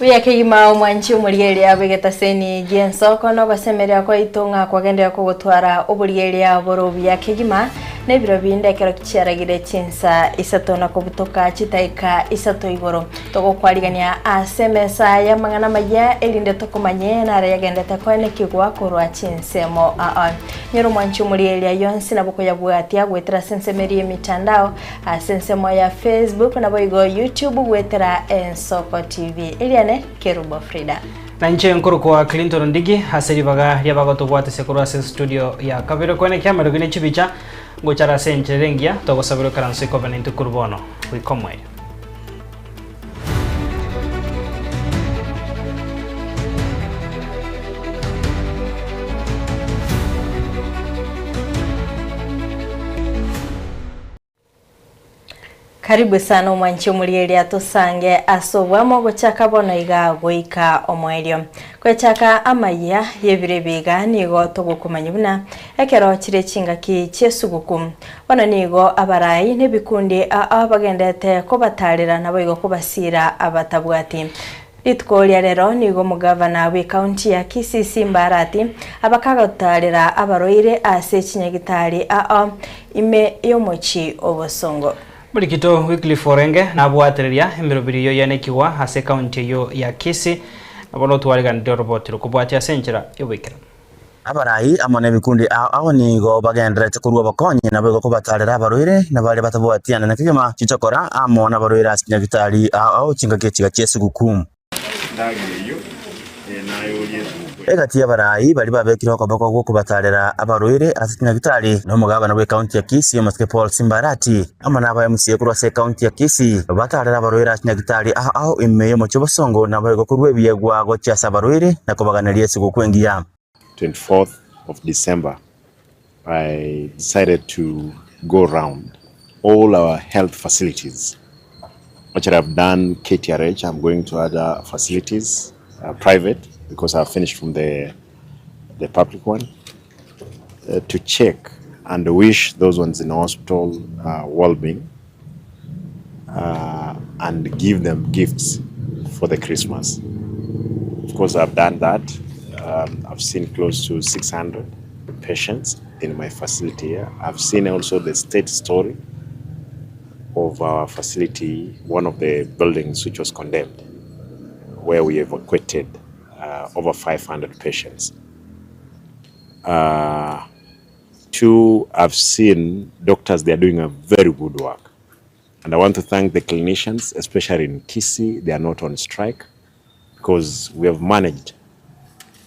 Buya kegima omwanchi omorieria bw'egetaseni gi'ensoko na ogosemeria kwaito ng'a kwagenderera kogotwara oborieria bore obuya kegima, na ebiro binde ekero chiaragire chinsa isato na kobutoka chitaika isato igoro. Togokwarigania ase emesa y'amang'ana amayia, erinde tokomanye nare yagendete koenekigwa korwa chinsemo aa. Nyora omwanchi omorieria yonsi nabo koyabwatia goetera ase ensemo eria y'emitandao, Ase ensemo ya Facebook naboigo YouTube goetera Ensoko TV. Eriane Kerubo Frida. Na inche nkorokwa Clinton Ondigi ase ribaga ri'abagotobwatisia korwa ase studio ya kabere kwene kiamerogi ne chibicha ngochara ase enchera ere engiya togosabera ekaranso ikobe naintwe korwa bono goika omoerio. Karibu sana omwanchi omorieria tosange ase obwamo gochaka bono iga goika omoerio. Gochaka amayia y'ebiro ebi iga nigo togokomanya buna ekero chire chingaki chi'esuguku. Bono nigo abarai n'ebikundi ao bagendete kobatarera naboigo kobasiira abatabwati. Rituko ria rero nigo omogavana bw'ecounty ya Kisii Simba Arati abakagotarera abarwaire ase chinyagitari ao ime y'omochie o Bosongo. Morikito Wycliffe Orenge nabwatereria emerobiri eyio yanekigwa ase ecounty eyio ya Kisii, na bono otwariganirie oroboti rokobwatia ase enchera y'oboikeranu. Abarai amo nebikundi ao ao nigo bagendererete korua obokonyi, naboigo kobatarera abarwaire na baria batabwati anene kegima chichokora amo nabarwaire ase chinyagitari ao ao chingaki echiga chi'esuguku. Egati y'abarai baria babekire okoboko gw'okobatarera abarwaire ase chinyagitari nomogabana bw'ekaunti ya Kisii omosike Paul Simbarati amo naba MCA korwa ase ekaunti ya Kisii batarere abarwaire ase chinyagitari ao ao ime y'omochie o Bosongo naboigo korua ebiegwa gochia ase abarwaire na kobaganeria esuguku engiya. 24th of December I decided to go round all our health facilities which I have done KTRH, I'm going to other facilities uh, private because I've finished from the the public one uh, to check and wish those ones in hospital uh, well-being uh, and give them gifts for the Christmas. Of course, I've done that. Um, I've seen close to 600 patients in my facility here. I've seen also the state story of our facility, one of the buildings which was condemned, where we evacuated uh, over 500 patients. Uh, two, I've seen doctors, they are doing a very good work. And I want to thank the clinicians, especially in Kisii, they are not on strike because we have managed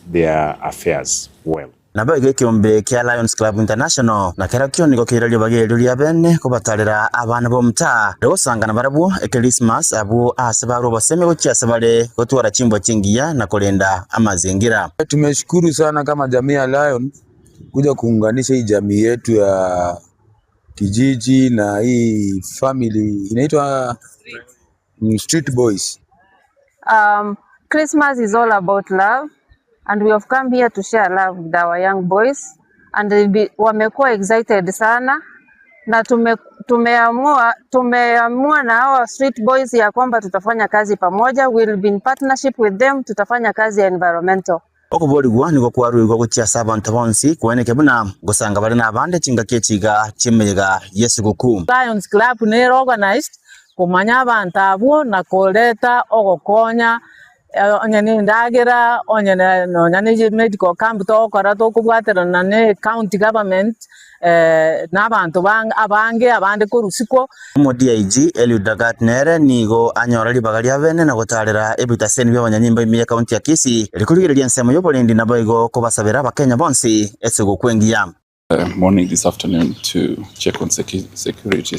their affairs well. Naboigo ekeombe kia Lions Club International na kerokio nigo keire ribaga erio ria bene kobatarera abana b'omotaa ere gosangana barabwo Ekerismas abwo aase barwe obosemi gochia ase bare gotwara chimbwa chingiya na korenda amazingira. Tumeshukuru sana kama jamii ya Lion kuja kuunganisha hii jamii yetu ya kijiji na hii family inaitwa Street Boys. Christmas is all about love and we have come here to share love with our young boys and they be, wamekuwa excited sana na tume, tumeamua tumeamua na hawa street boys ya kwamba tutafanya kazi pamoja, we'll be in partnership with them, tutafanya kazi ya environmental. Okoboorigwa nigo kwaruigwe gochia ase abanto bonsi, koeneke buna ngosanga bare nabande chingaki echi iga chi'emeyega y'esuguku. Lions Club nere organized komanya abanto abwo na koreta ogokonya onye ne endagera, onye nonya ne medical camp togokora tokobwaterana ne county government na abanto abange abande korwa isiko. Omo-DIG Eliud Lagat nere nigo anyora ribaga ria bene na gotaarera ebitaseni bi'abanyanyimbo ime y'ekaunti ya Kisii erio korigereria ensemo y'oborendi naboigo kobasabera abakenya bonsi esuguku engiya. Morning this afternoon to check on security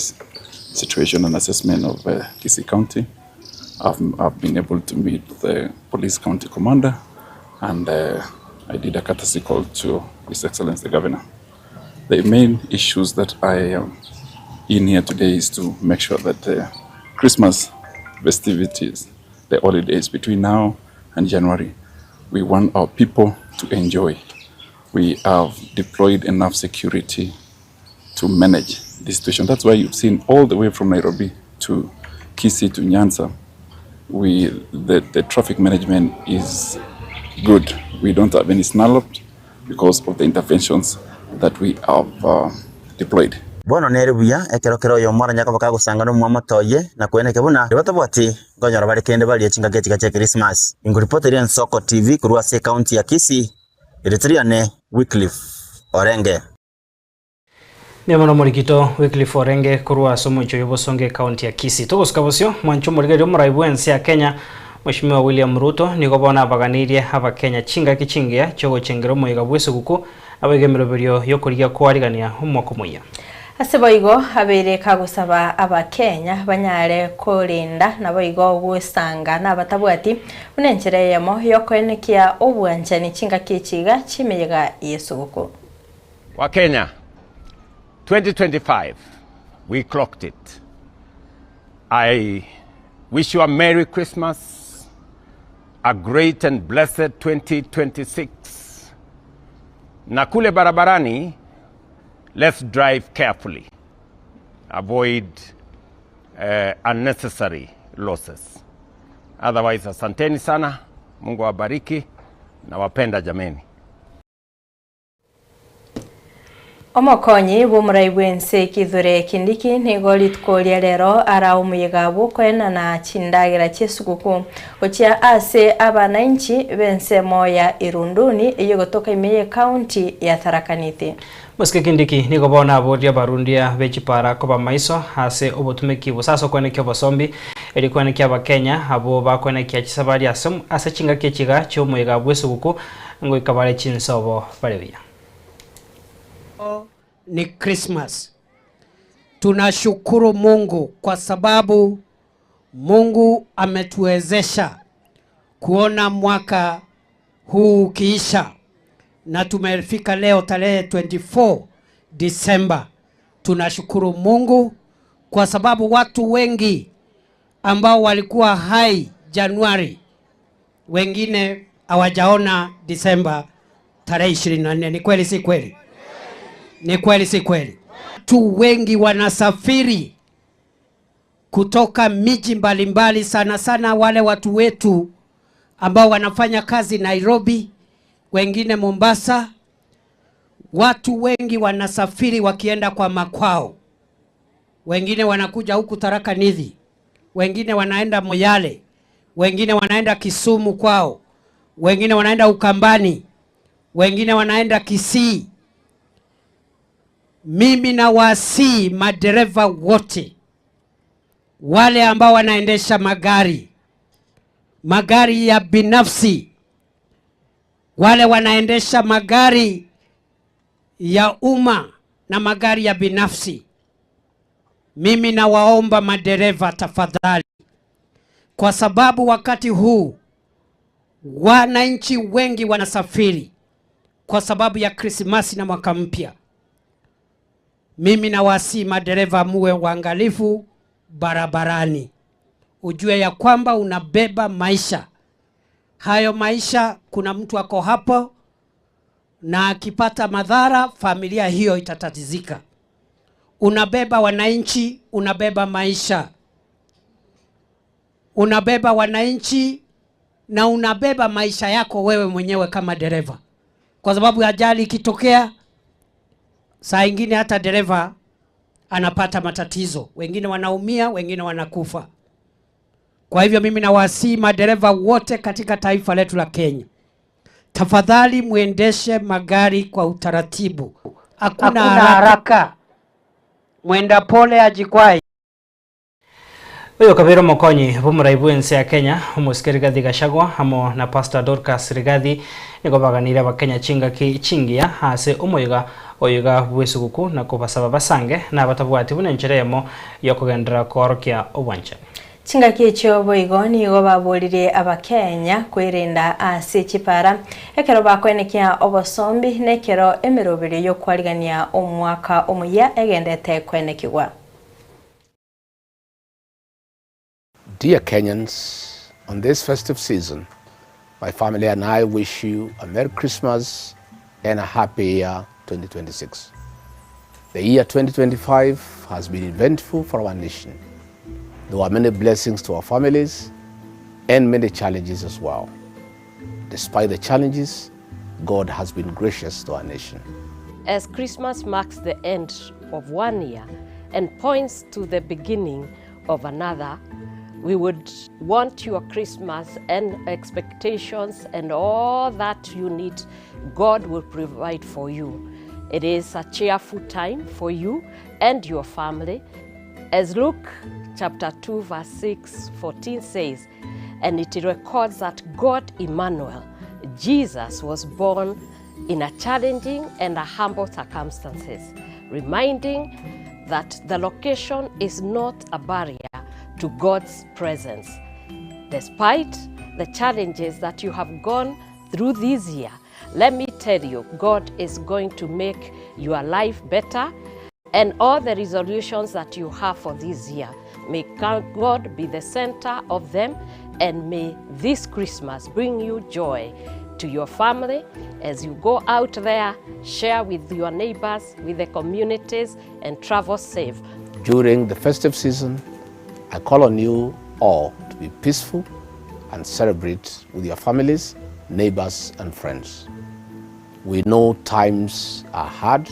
situation and assessment of Kisii County. I've, I've been able to meet the police county commander and uh, I did a courtesy call to His Excellency the Governor. The main issues that I am in here today is to make sure that the Christmas festivities, the holidays between now and January, we want our people to enjoy. We have deployed enough security to manage this situation. That's why you've seen all the way from Nairobi to Kisii to Nyanza. We the the traffic management is good we don't have any snarl-ups because of the interventions that we have deployed. Bono nere buya ekero kera oyomo aranye koba kagosanga nomwamate oye, na koeneke buna riria batabwati nkonyora bare kende barie chingaki echiga chia Krismasi. Inkoripoteria Ensoko TV korwa ase ekaunti ya Kisii, erieta riane Wycliffe Orenge. Mbuya mono omorikito Wycliffe Orenge korwa ase omochie oyo Bosongo ecounty ya Kisii. Togosuka bosio, mwanche omorigereria omorai bwense ya Kenya Mweshimiwa William Ruto nigo bono abaganeirie abakenya chingaki chingiya chiogochengera omoyega bw'esuguku naboigo emeroberio yokorigia koarigania omwaka omoyia. Ase boigo abeire kagosaba abakenya banyare korenda naboigo gwesanga nabatabwati buna enchera eyemo yokoenekia obwanchani chingaki echi iga chi'emeyega y'esuguku. Wakenya, 2025, we clocked it. I wish you a Merry Christmas, a great and blessed 2026. Na kule barabarani, let's drive carefully. Avoid unnecessary losses. Otherwise, asanteni sana. Mungu awabariki nawapenda jameni. Omokonyi bw'omorai bw'ense Kithure Kindiki nigo rituko ria rero ara omoyega bw'okoenana chindagera chi'esuguku gochia ase abanainchi b'ensemo ya Irunduni eyio egotoka ime y'ecounty ya Tharaka Nithi. Mosike Kindiki nigo bono aboria abarundia be chipara koba maiso ase obotumeki gose ase okoenekia obosombi erio koenekia abakenya abwo bakoenekia chisabari ase ase chingaki echiga chi'omoyega bw'esuguku Ngoika bare chinsobo bare buya. Ni Christmas. Tunashukuru Mungu kwa sababu Mungu ametuwezesha kuona mwaka huu ukiisha na tumefika leo tarehe 24 Disemba. Tunashukuru Mungu kwa sababu watu wengi ambao walikuwa hai Januari wengine hawajaona Disemba tarehe 24. Ni kweli si kweli? Ni kweli si kweli? Watu wengi wanasafiri kutoka miji mbalimbali, sana sana wale watu wetu ambao wanafanya kazi Nairobi, wengine Mombasa. Watu wengi wanasafiri wakienda kwa makwao, wengine wanakuja huku Tharaka Nithi, wengine wanaenda Moyale, wengine wanaenda Kisumu kwao, wengine wanaenda Ukambani, wengine wanaenda Kisii. Mimi nawasihi madereva wote wale ambao wanaendesha magari, magari ya binafsi, wale wanaendesha magari ya umma na magari ya binafsi, mimi nawaomba madereva tafadhali, kwa sababu wakati huu wananchi wengi wanasafiri kwa sababu ya Krismasi na mwaka mpya. Mimi nawasihi madereva muwe waangalifu barabarani, ujue ya kwamba unabeba maisha hayo. Maisha, kuna mtu ako hapo na akipata madhara familia hiyo itatatizika. Unabeba wananchi, unabeba maisha, unabeba wananchi na unabeba maisha yako wewe mwenyewe kama dereva, kwa sababu ajali ikitokea, saa ingine hata dereva anapata matatizo, wengine wanaumia, wengine wanakufa. Kwa hivyo mimi nawasihi madereva wote katika taifa letu la Kenya, tafadhali muendeshe magari kwa utaratibu, hakuna haraka, mwenda pole ajikwai. Oyo kabere omokonyi bw'omorai bw'ense ya Kenya omosike Rigathi Gachagua amo na Pastor Dorcas Rigathi nigo baganire abakenya chingaki chingiya ase omoyega oyoiga bw'esuguku na kobasaba basange na abatabwati buna enchera eyemo yokogenderera koorokia obwanchani. Chingaki echio boigo nigo baborire Abakenya kwerenda ase chipara ekero bakoenekia obosombi na ekero emeroberio y'okwarigania omwaka omoyia egendete koenekigwa. Dear Kenyans, on this festive season, my family and I wish you a Merry Christmas and a happy year 2026. The year 2025 has been eventful for our nation. There were many blessings to our families, and many challenges as well. Despite the challenges, God has been gracious to our nation. As Christmas marks the end of one year and points to the beginning of another, we would want your Christmas and expectations and all that you need, God will provide for you. It is a cheerful time for you and your family. As Luke chapter 2, verse 6, 14 says, and it records that God Emmanuel, Jesus, was born in a challenging and a humble circumstances, reminding that the location is not a barrier to God's presence. Despite the challenges that you have gone through this year, let me tell you, God is going to make your life better and all the resolutions that you have for this year. May God be the center of them and may this Christmas bring you joy to your family as you go out there, share with your neighbors, with the communities, and travel safe. During the festive season, I call on you all to be peaceful and celebrate with your families, neighbors, and friends. We know times are hard.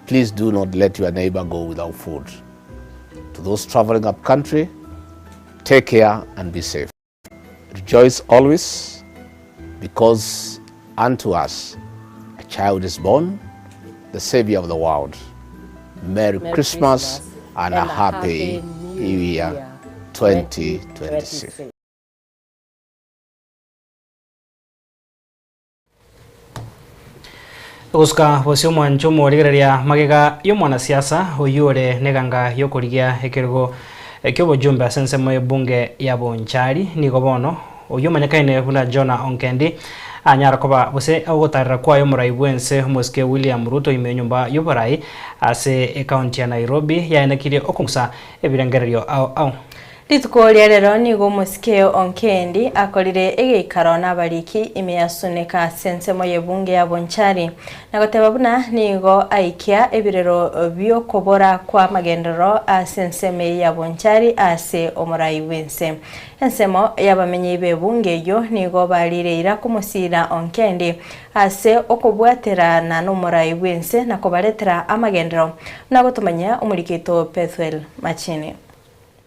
Please do not let your neighbor go without food. To those traveling up country, take care and be safe. Rejoice always, because unto us a child is born, the Savior of the world. Merry, Merry Christmas, Christmas and a Happy New Year 2026. Gosuka bosio omwancho omorigereria magega ya omwanasiasa oyio ore neganga yokorigia ekerogo kia obojumbe ase ensemo y'ebunge ya Bonchari nigo bono oyio omanyekaine buna Jonah Onkendi anyara koba gose ogotarera kwaye omorai bwense omosike William Ruto ime enyomba y'oborai ase ecounty ya Nairobi yaenekirie okong'usa ebirengererio ao ao. Rituko ria rero nigo omosike Onkendi akorire egeikaro nabariki ime ya Suneka ase ensemo y'ebunge ya Bonchari na goteba buna nigo aikia ebirero bi'okobora kwa amagenderero ase ensemo eye ya Bonchari ase omorai bw'ense. Ensemo y'abamenyi b'ebunge eyio nigo barire ira komosira Onkendi ase okobwaterana nomorai bw'ense na kobaretera amagenderero buna gotomanyia omoriki oito Bethuel Machini.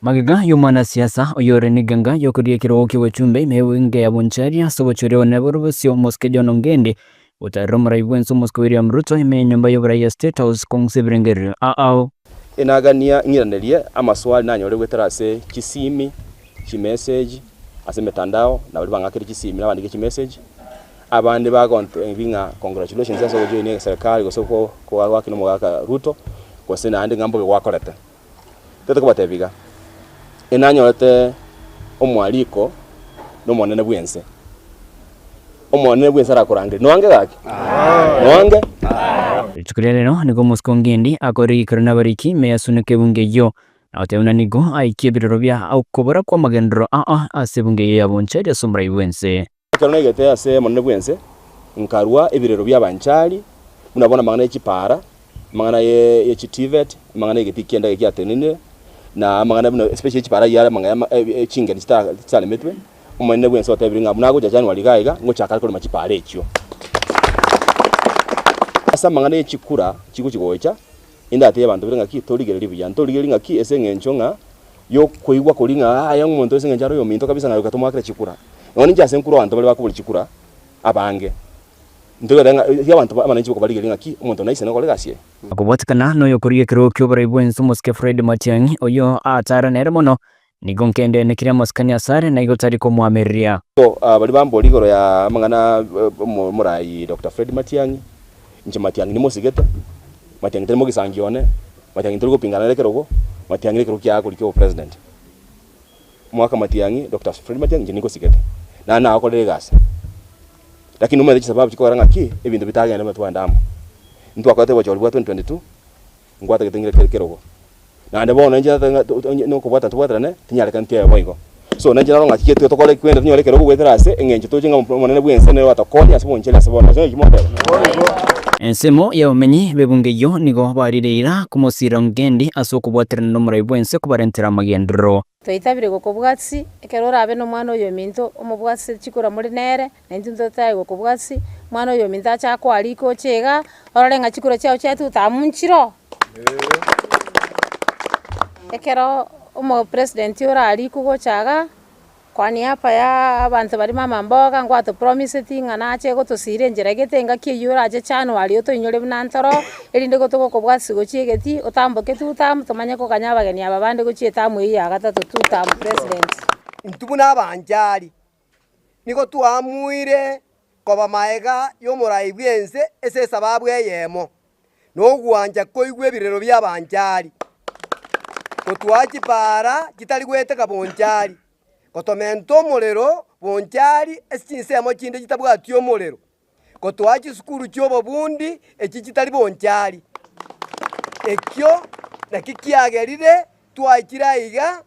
Magega y'omwanasiasa oyore negenga y'okoria ekerogo ki'obochumbe ime y'ebunge ya Bonchari ase obochori obonene bore bosio Omosike John Ongende gotarera omorai bwense Omosike William Ruto ime y'enyomba y'oborai ya State House kong'usa ebirengererio ao ao. Enagania ng'iranerie amaswali nanyore goetera ase chisimi, chimessage, ase emetandao, na baria bang'akire chisimi nabandike chimessage, abande bagontebia ng'a congratulations ase ogojoinia eserikari gose koa gwakina omogaka Ruto, gose naende ng'a mbobe gwakorete. Tete kobatebia iga, enanyorete omwariko na omonene bwense, omonene bwense arakorangeria, noange gaki? Noange? Rituko ria rero nigo omosike Ongendi akorire egeikaro nabariki ime yasuneka ebunge eyio, na goteba buna nigo aikie ebirero bia okobora kw'amagenderero aa ase ebunge eyio ya Bonchari ase omorai bwense. Ekero naigete ase Omonene bw'ense, nkarua ebirero bi'abanchari, buna bono amang'ana e chipaara, amang'ana ye chiTVET, amang'ana y'egetii ki'endege giatenenire, na amang'ana buna especially chipaara ayio are amang'ana chingeni chitaremetwe. Omonene bw'ense otebire ng'a buna agocha January iga iga, ngochaka are korema chipaara echio. Ase amang'ana ye chikura chigochi gocha, indatebie abanto baria ng'aki torigererie buya, ntorigererie ng'aki ase eng'encho ng'a yokoigwa koria ng'a aye omonto ase eng'encho are oyominto kabisa ng'a goika tomoakere chikura. Nonya ninche ase nkure abanto baria bakobora chikura abange, ntoigwete ng'a erio abanto abananchi bokobarigereria ng'aki omonto naisane gokora egasi eye. Akobwatekana noyokoria ekerogo ki'oborai bw'ense omosike Fred Matiang'i, oyio aatara nere mono, nigo nkende nekiria amasikani asare na igo tari komoamereria. So baria bamboria igoro ya amang'ana omorai Doctor Fred Matiang'i, inche Matiang'i nimosigete, Matiang'i tari mogisangi one, Matiang'i ntori gopingana nere ekerogo, Matiang'i nekerogo kiaye akoria kia obopresident. Omwaka Matiang'i, Doctor Fred Matiang'i inche ningosigete, naende nagokorera egasi. Lakini nomanyete chisababu chikogera ng'aki ebinto bitagende buna twagenda amo. Ntwakorete obochori bwa 2022, nkwatagete ng'ire kerogo. Naende bono inche nataka nokobwatana tobwaterane, tinyarekani tiaye boigo. So nainche naro ng'aki getwe tokore kwenda tonyore ekerogo goetera ase eng'encho toche ng'a omonene bwense nere ogatokonya ase obonchari ase bono. Ase naki moteba? Ensemo y'abamenyi b'ebunge eyio nigo barire eira komosiira Ongendi ase okobwaterana n'omorai bw'ense kobarentera amagenderero. Twaitabire gokobwatisi, ekero orabe nomwana oyominto omobwatise chikura more nere, na intwe ntotari gokobwatisi, omwana oyominto ache akoarike oche igaa, orore ng'a chikura chiao chiatuta amo nchiroo. Ekero omopresident orarikwe gocha igaa, Kwa niaba ya abanto baria mama mboga ngwatopromiseti ng'a nache gotosiira enchera gete engaki eyio orache January otoinyore buna ntoro, erinde gotogokobwatisia gochia egetii otamboke two term tomanye koganya abageni aba bande gochia etamu eyio ya gatato two term president. Intwe buna abanchari nigo twaamuire koba magega y'omorai bw'ense ase esababu eyemo, nogwancha koigwa ebirero bi'abanchari, gotwaa chipaara chitari goeteka bonchari, gotomenta omorero bonchari ase chinsemo chinde chitabwati omorero, gotwaa chisukuru chi'obobundi echi chitari bonchari. Ekio nakio kiagerire twaichire aiga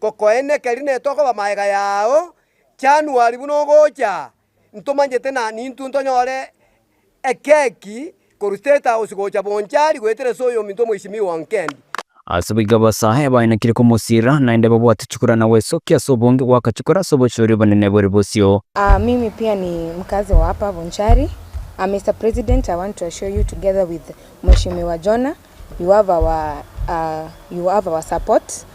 gokoenekeria netokoba magega yao January buna ogocha aa, ntomanyete na nintwe ntonyore ekeki korwa State House gocha Bonchari goetera ase oyominto Omweshimiwa Onkendi. Ase boigo abasae baenekire komosiira, naende babwate chikura na gwesokia ase obonge goaka chikura ase obochori obonene bore bosio. Mimi pia ni mkazi wa hapa Bonchari. Mister President, I want to assure you together with Mheshimiwa Jonah, you have our, you have our support.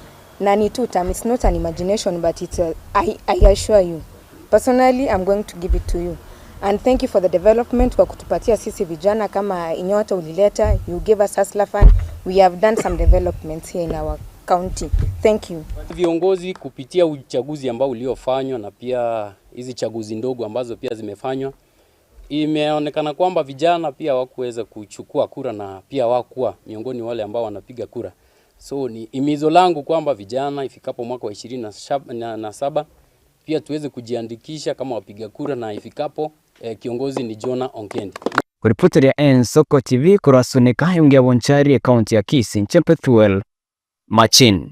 Na ni two term, it's not an imagination but it's a, I, I assure you. Personally, I'm going to give it to you. And thank you for the development kwa kutupatia sisi vijana kama Inyota ulileta, you gave us Hustler Fund. We have done some developments here in our county. Thank you. Viongozi kupitia uchaguzi ambao uliofanywa na pia hizi chaguzi ndogo ambazo pia zimefanywa, imeonekana kwamba vijana pia hawakuweza kuchukua kura na pia hawakuwa miongoni wale ambao wanapiga kura. So ni himizo langu kwamba vijana ifikapo mwaka wa 27 pia tuweze kujiandikisha kama wapiga kura na ifikapo eh, kiongozi ni Jonah Onkendi. Koripoteria Ensoko TV korwa Suneka, Eungi ya Bonchari, Ekaunti ya Kisii, inche Pethuel Machin.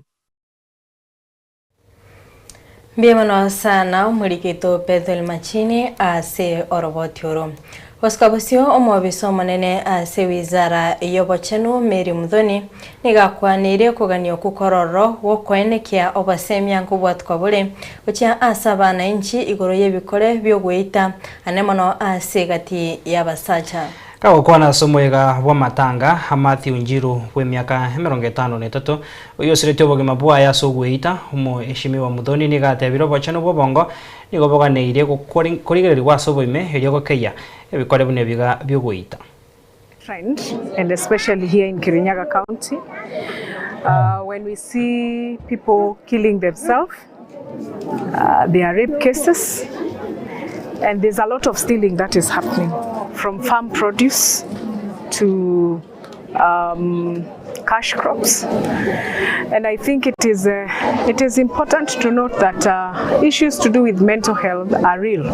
Mbuya mono sana omoriki oito Bethel Machini ase oroboti oro. Gosika bosio omobisa omonene ase wizara y'obochenu Mary Muthoni nigo akwaneire okogania okwo kororo gwokoenekia obosemia nkobwatwa bore gochia ase abanainchi igoro y'ebikore bi'ogoita ane mono ase egati y'abasacha. Kagokwana ase omoyega bw'amatanga a Mathew Njiru bw'emiaka 53, oyio osiretie obogima bwaye ase ogweita, Omoeshimiwa Muthoni nigo atebire obochenu bw'obongo nigo boganeirie korigererigwa ase oboime erio gokeyia ebikore buna ebiga bi'ogoita. Trend and especially here in Kirinyaga County when we see people killing themselves there are rape cases and there's a lot of stealing that is happening from farm produce to um, cash crops. And I think it is, uh, it is important to note that uh, issues to do with mental health are real.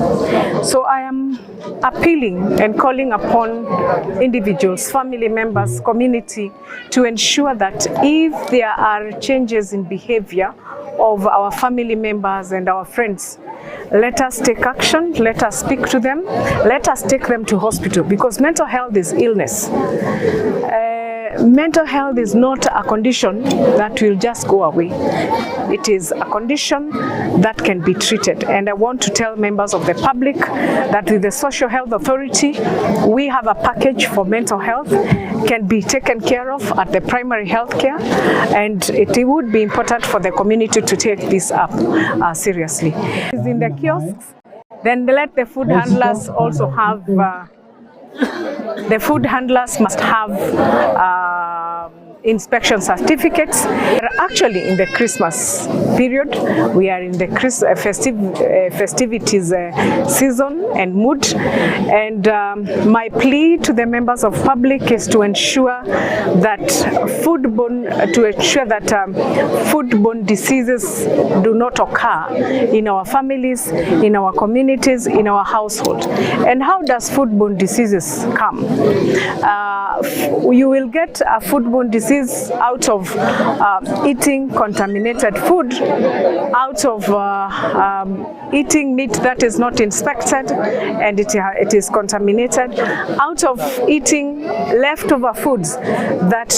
So I am appealing and calling upon individuals, family members, community to ensure that if there are changes in behavior of our family members and our friends, let us take action, let us speak to them, let us take them to hospital because mental health is illness. Uh, mental health is not a condition that will just go away. It is a condition that can be treated. And I want to tell members of the public that with the Social Health Authority, we have a package for mental health, can be taken care of at the primary health care, and it would be important for the community to take this up uh, seriously. In the kiosks, then let the food handlers also have uh, the food handlers must have uh, inspection certificates. We're actually in the Christmas period. We are in the Chris, uh, festive, uh, festivities uh, season and mood. And um, my plea to the members of public is to ensure that foodborne, to ensure that um, foodborne diseases do not occur in our families, in our communities, in our household. And how does foodborne diseases come? Uh, you will get a foodborne disease disease out of eating contaminated food, out of eating meat that is not inspected and it, it is contaminated, out of eating leftover foods that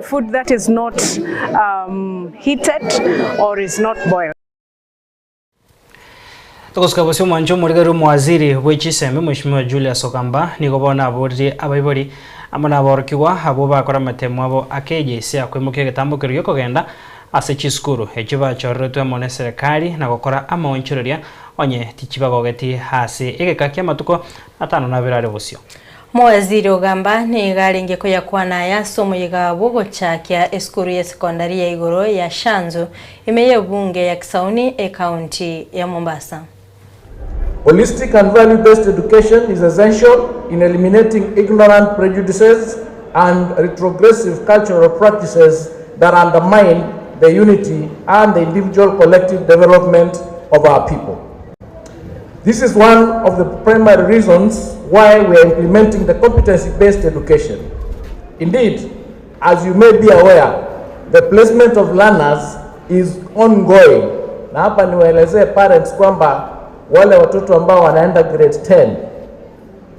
food that is not heated or is not boiled. Togosuka bosio omwancho omorigari omowaziri bwe chisemi Mheshimiwa Julius Ogamba nigo bono aboririe abaibori amo na aborokigwa abwo bakora amatemo abo a KJC akoimokia egetambo keria giokogenda ase chisukuru echio bachoreretwe amo neserekari na gokora amaonchoreria onye tichibagogeti ase egeka kiamatuko atano na abere are bosio. Mowaziri Ogamba nigo arenge koyakwana aya ase omoyega bw'ogochakia esukuru y'esekondari ya igoro ya Shanzu ime y'ebunge ya Kisauni ekaunti ya Mombasa. Holistic and value-based education is essential in eliminating ignorant prejudices and retrogressive cultural practices that undermine the unity and the individual collective development of our people. This is one of the primary reasons why we are implementing the competency-based education. Indeed, as you may be aware, the placement of learners is ongoing. Na hapa niwaelezee parents kwamba wale watoto ambao wanaenda grade 10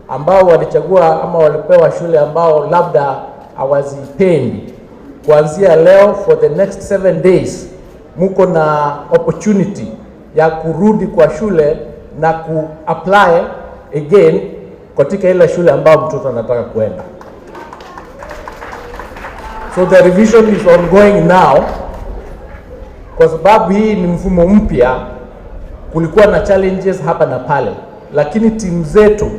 ambao walichagua ama walipewa shule ambao labda hawazipendi, kuanzia leo for the next 7 days muko na opportunity ya kurudi kwa shule na ku-apply again katika ile shule ambayo mtoto anataka kuenda. So the revision is ongoing now. Kwa sababu hii ni mfumo mpya, kulikuwa na challenges hapa na pale, lakini timu zetu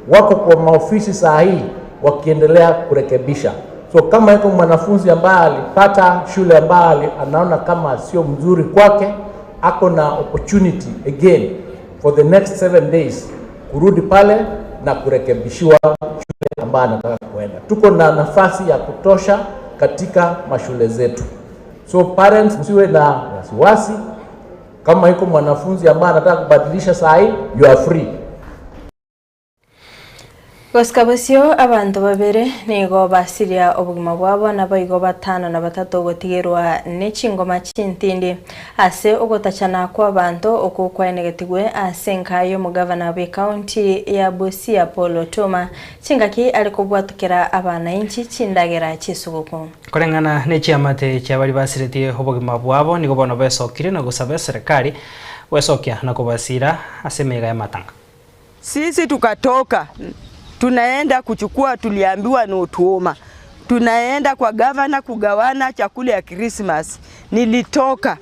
wako kwa maofisi saa hii wakiendelea kurekebisha. So kama iko mwanafunzi ambaye alipata shule ambayo anaona kama sio mzuri kwake, ako na opportunity again for the next 7 days kurudi pale na kurekebishiwa shule ambayo anataka kuenda. Tuko na nafasi ya kutosha katika mashule zetu. So parents, msiwe na wasiwasi. Kama iko mwanafunzi ambaye anataka kubadilisha saa hii, you are free. Gosika bosio abanto babere nigo basiria obogima bwabo, naboigo batano na batato gotigerwa ne chingoma chintindi ase ogotachana kw'abanto okwo kwaenegetigwe ase enka y'omogavana bw'ekaunti ya Busia Paul Otuoma chingaki are kobwatukera abanainchi chindagera chisuguku. Koreng'ana ne chiamate chiabari basiretie obogima bwabo nigo bono besokire na gosaba eserekari gwesokia na kobasira ase emeiga y'amatanga. Sisi tukatoka tunaenda kuchukua, tuliambiwa ni Otuoma, tunaenda kwa gavana kugawana chakula ya Christmas. Nilitoka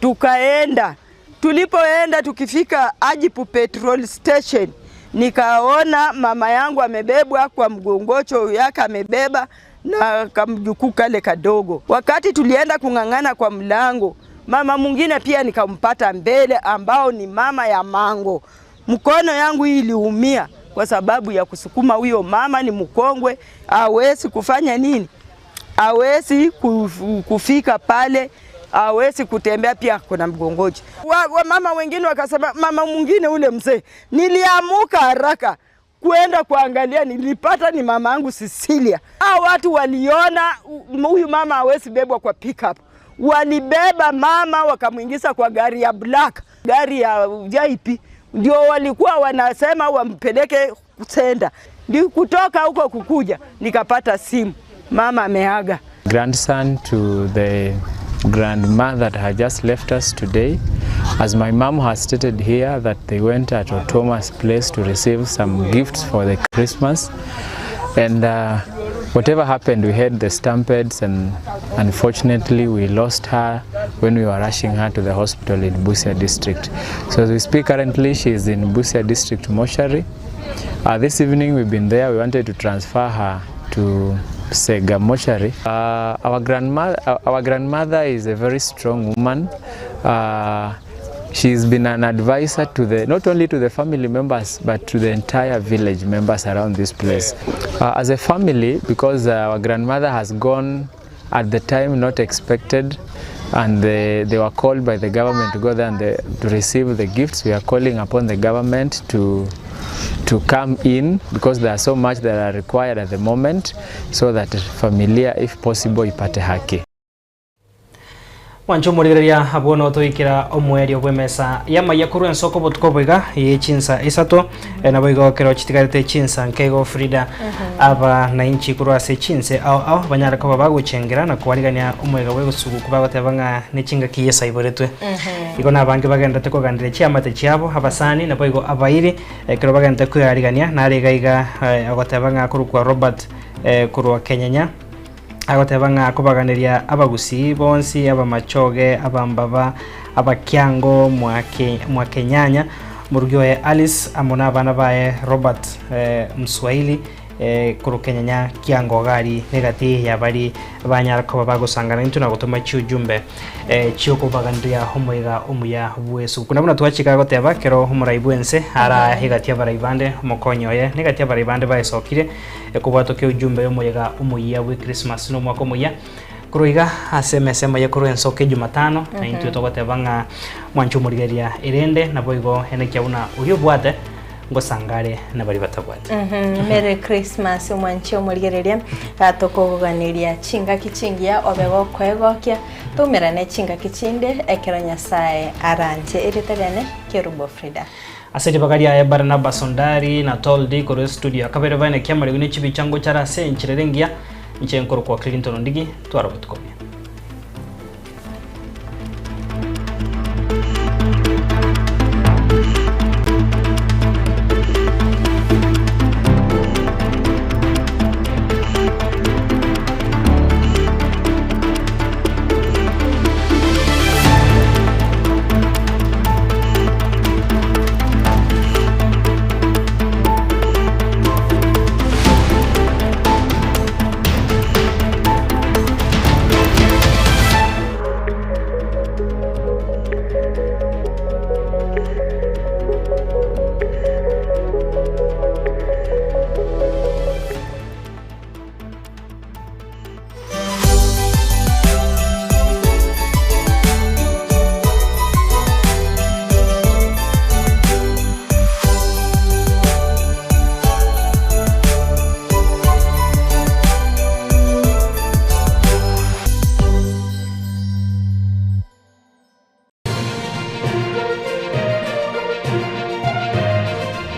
tukaenda, tulipoenda tukifika Ajipu petrol station, nikaona mama yangu amebebwa kwa mgongocho yake, amebeba na kamjukuu kale kadogo. Wakati tulienda kung'ang'ana kwa mlango, mama mwingine pia nikampata mbele, ambao ni mama ya Mango. Mkono yangu hii iliumia kwa sababu ya kusukuma huyo mama, ni mkongwe, hawezi kufanya nini, hawezi kufika pale, hawezi kutembea, pia kuna mgongojo. Wa mama wengine wakasema, mama mwingine ule mzee. Niliamuka haraka kwenda kuangalia, nilipata ni mama yangu Cecilia. Hao watu waliona huyu mama hawezi bebwa kwa pickup, walibeba mama wakamuingiza kwa gari ya black, gari ya VIP, ndio walikuwa wanasema wampeleke senda. Ndio kutoka huko kukuja nikapata simu, mama ameaga. Grandson to the grandmother that had just left us today. As my mom has stated here that they went at Otuoma's place to receive some gifts for the Christmas, and whatever happened, we had the stampedes, and unfortunately we lost her when we were rushing her to the hospital in Busia district. So as we speak currently, she is in Busia district mortuary. This evening we've been there, we wanted to transfer her to Sega mortuary. Our grandmother is a very strong woman. She's been an advisor to the, not only to the family members, but to the entire village members around this place. As a family, because our grandmother has gone at the time not expected, and they were called by the government to go there and to receive the gifts, we are calling upon the government to come in because there are so much that are required at the moment so that familia if possible ipate haki. Mwanche omorigereria abwo notoikera omoerio bw'emesa y'amaiya korwa ensoko obotuko boiga ye chinsa isato eh, naboigo kero chitigarete chinsa nkeigo Frida aba nainchi korwa ase chinse ao ao banyare koba bagochengera na koarigania omoiga bw'egesuguku bagoteba ng'a nechingaki Yeso aiboretwe. Igo nabange bagenderete koganderia chiamate chiabo abasani naboigo abairi ekero bagenderete kwearigania nare iga iga eh, agoteba ng'a akorokwa Robert eh, korwa Kenyenya Agoteba ng'a akobaganeria abagusii bonsi, abamachoge, abambaba, abakiango, mwakenyanya, omorugi oye Alice amo nabana baye Robert Mswahili korwa Kenyanya Kiango gari negati ya bari banyara koba bagosangana intwe na gotoma chiujumbe chiokobaganria omoiga omuya bw'esuguku. Na buna twachika agoteba kero omorai bwense ara egati abarai bande omokonyi oye negati abarai bande baesokire Ekobwatokia ujumbe y'omoyega omoyia bwe Christmas na omwaka omoyia korwa iga ase emesa emo korwa ensoko ejumatano na intwe togoteba ng'a mwanche omorigereria erende naboigo enekia buna oria obwate ngosanga are na baria batabwati. Merry Christmas omwanche omorigereria gatokogoganeria chingaki chingiya obe gokoegokia toumerane chingaki chinde ekero Nyasaye aranche erieta riane Kerubo Frida. Ase ribaga riaye Barnaba Sondari na Toldi korwa estudio ya kabere baine kiamaregu ne chibicha ngochare ase enchera ere engiya, inche nkorokwa Clinton Ondigi, twara obotuko obuya.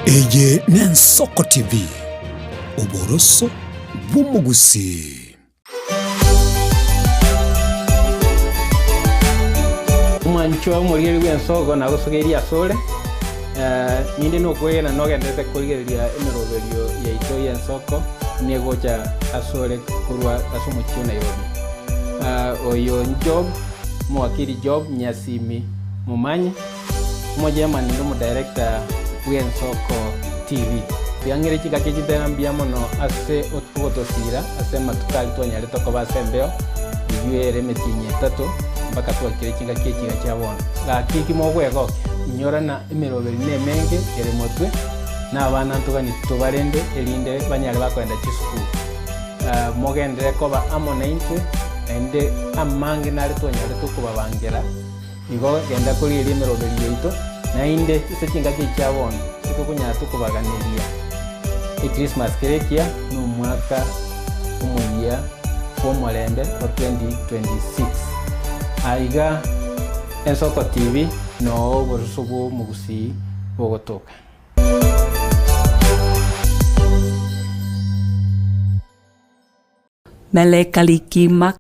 Eye n'Ensoko TV, oboroso bw'omogusii. Omwanchwa omorigereria bw'ensoko nagosogeirie asore, ninde nokwegena nogenderete korigereria emeroberio yaito y'ensoko negocha asore korwa ase omochie o Nairobi. Oyo Job, omowakili Job Nyasimi Momanyi, Omochairman naende omodirector bw'Ensoko TV. Tiang'ire chingaki chitera mbuya mono ase ogotosiira ase amatuko aria twanyarete koba ase embeo eyio ere emetienyi etato mpaka twakire chingaki echi iga chia bono. Gaki ki mogwegokia? Inyora na emeroberi nemenge ere motwe, na abana ntogani tobarende erinde banyare bakoenda chisukuru. Mogenderere koba amo naintwe, naende amange nare twanyarete okobabangera. Igo genda korigereria emeroberio yaito, naende ase chingaki echi chia bono titokonyara tokobaganeria Ekrismasi kere ekiya na omwaka omoyia bw'omorembe o 2026. Aiga Ensoko TV noo oborusu bw'omogusii bogotoka. Melekariki.